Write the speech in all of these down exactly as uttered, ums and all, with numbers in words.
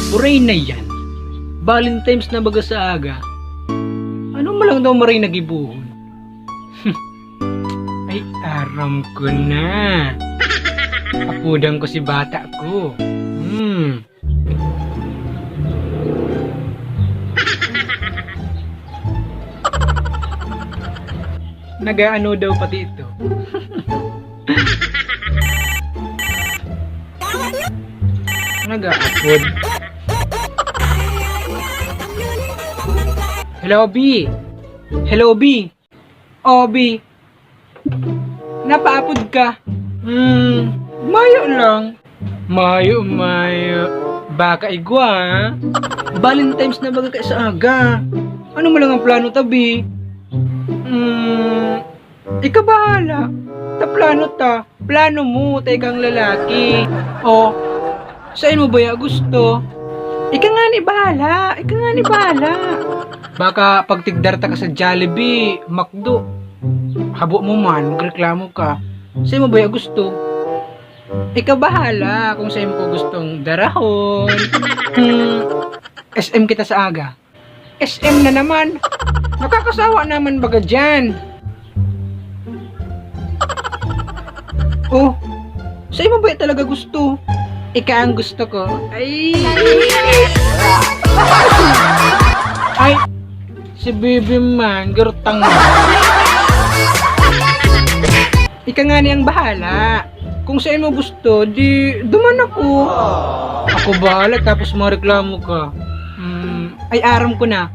Uray na yan. Valentine's na baga sa aga. Ano man lang daw maray na gibohon? Ay, aram ko na. Apodan ko si bata ko. Hmm. Nag-aano daw pati ito. Nag-aapod. Hello, B. Hello, B. O, B. Napaapod ka. Hmm, mayo lang. Mayo, mayo. Baka igwa, ah. Valentine's na baga kaya sa aga. Ano mo lang ang plano, tabi? Hmm, ika bahala. Ta plano ta. Plano mo, ta ikang lalaki. O, sain mo baya gusto? Ika nga ni bahala. Ika nga ni bahala. Baka pagtigdar ta ka sa Jollibee, McDo. Habo mo man, magreklamo ka. Sain mo baya gusto? Ikaw bahala kung saimo ko gustong darahon. Hmm, S M kita sa aga. S M na naman. Nakakasawa naman baga dyan. Oh, saimo ba talaga gusto? Ika ang gusto ko. Ay. Ay, si Bibi man, garutang. Ika nga niyang bahala. Kung saimo gusto, di duman ako. Ako bahala, tapos mareklamo ka. Hmm, ay, aram ko na.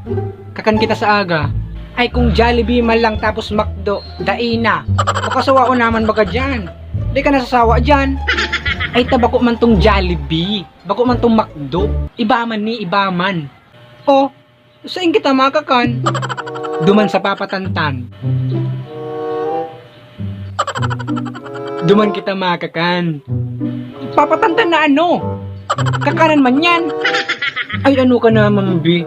Kakan kita sa aga. Ay, kung Jollibee man lang tapos McDo, dai na. Makasawa ko naman baga dyan. Di ka nasasawa dyan. Ay, ta bako man tong Jollibee. Bako man tong McDo. Iba man ni, iba man. Oh, sain kita makakan? Duman sa papatantan. Duman kita makakan. Papatantan na ano? Kakanan man yan. Ay, ano ka naman, bi?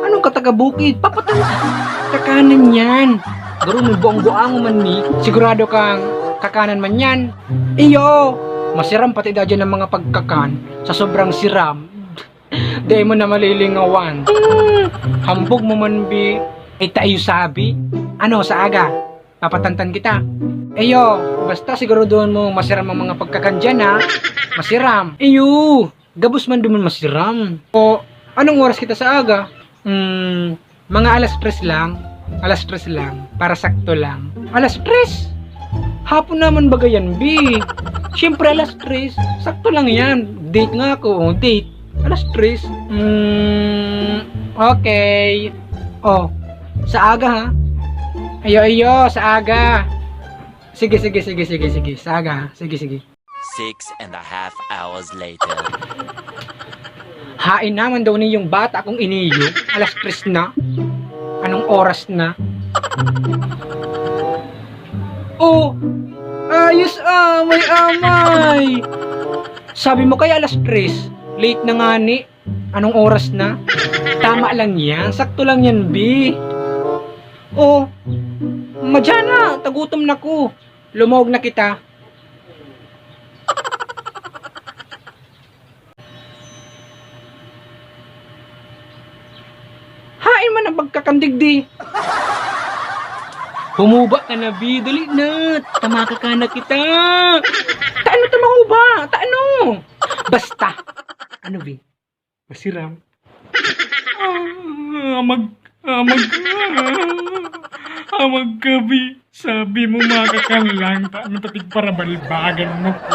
Anong ka taga-bukid? Papatantan. Kakanan yan. Garo mo buang-buang man ni. Sigurado kang kakanan man yan. Iyo, masiram pati dadyan ang mga pagkakan sa sobrang siram. Dai mo na malilingawan. Hambog mo man, bi. Ita iyo sabi. Ano, sa aga? Papatantan kita. Eyo, basta siguraduhon mo masiram ang mga pagkakan dyan, ha? Masiram. Eyo, gabos man duman masiram. O, anong oras kita sa aga? Hmm, mga alas tres lang. Alas tres lang. Para sakto lang. Alas tres? Hapon naman baga yan, bi. Siyempre, alas tres. Sakto lang yan. Date nga ako, oh, date. Alas tres? Hmm, okay. Oh, sa aga, ha? Ayo, ayo, sa aga. Sige, sige, sige, sige, sige. Sa aga, ha? Sige, sige. Six and a half hours later. Hain naman daw niyong bata kung iniyo. Alas tres na. Anong oras na? Oh, ayos, amay-amay. Sabi mo kaya alas tres? Late na nga ni. Anong oras na? Tama lang yan. Sakto lang yan, bi. Oh, madya na. Tagutom na ko. Lumog na kita. Hain man ang pagkakandigdi. Humuba ka na, bi. Dali na. Tamakaka na kita. Taano ta mahuba? Taano? Basta. Ano, bi? Masiram. Ah, amag, amag, amag ka, bi. Sabi mo, makakan lang. Taano ta pigparabalbagan mo ko?